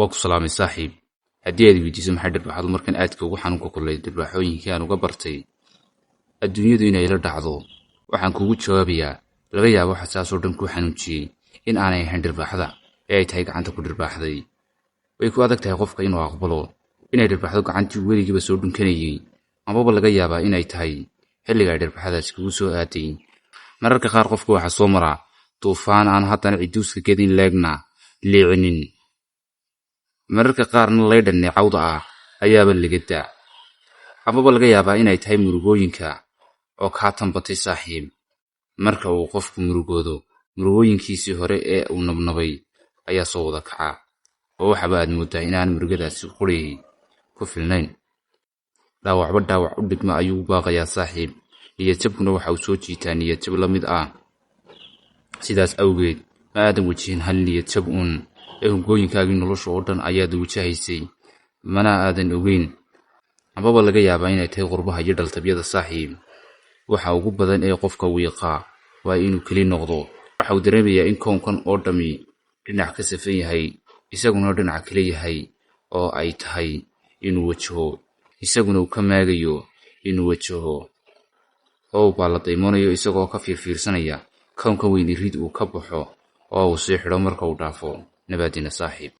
Waa ku salaamay, saaxiib. Haddii aad weydiiso maxay dhirbaaxadu markan aadka ugu xanuunka kulay dhirbaaxooyinkii aan uga bartay adduunyadu inay la dhacdo, waxaan kuugu jawaabayaa: laga yaabo waxa saasoo dhan kuu xanuunjiyey in aanay ahayn dhirbaaxada ee ay tahay gacanta ku dhirbaaxday. Way ku adag tahay qofka inuu aqbalo inay dhirbaaxdo gacantii weligiiba soo dhunkanayay, amaba laga yaabaa inay tahay xilliga ay dhirbaaxadaasi kugu soo aaday. Mararka qaar qofka waxaa soo mara duufaan aan haddana ciduuska gedin leegna liicinin. Mararka qaarna laydhan neecawda ah ayaaba legada, amaba laga yaabaa inay tahay murugooyinka oo kaa tambatay, saaxiib. Marka uu qofku murugoodo, murugooyinkiisii hore ee uu nabnabay ayaa soo wada kaca, oo waxaba aad mooddaa inaan murugadaasi quriyay ku filnayn. Dhaawacba dhaawac u dhigma ayuu baaqayaa, saaxiib. Niyadjabkuna waxa uu soo jiitaa niyadjab la mid ah. Sidaas awgeed ma aadan wajihin hal niyadjab uun ee hungooyinkaagii nolosha oo dhan ayaad wajahaysay, mana aadan ogeyn. Amaba laga yaabaa inay tahay qurbaha iyo dhaltabyada, saaxiib. Waxa ugu badan ee qofka wiiqaa waa inuu keli noqdo. Waxa uu dareemayaa in koonkan oo dhammi dhinac ka safan yahay, isaguna dhinac kale yahay, oo ay tahay inuu wajaho, isaguna uu ka maagayo inuu wajaho, oo uu baalla daymoonayo isagoo ka fiirfiirsanaya kownka weyn irid uu ka baxo oo uu sii xidho marka uu dhaafo. Nabaadina, saaxiib.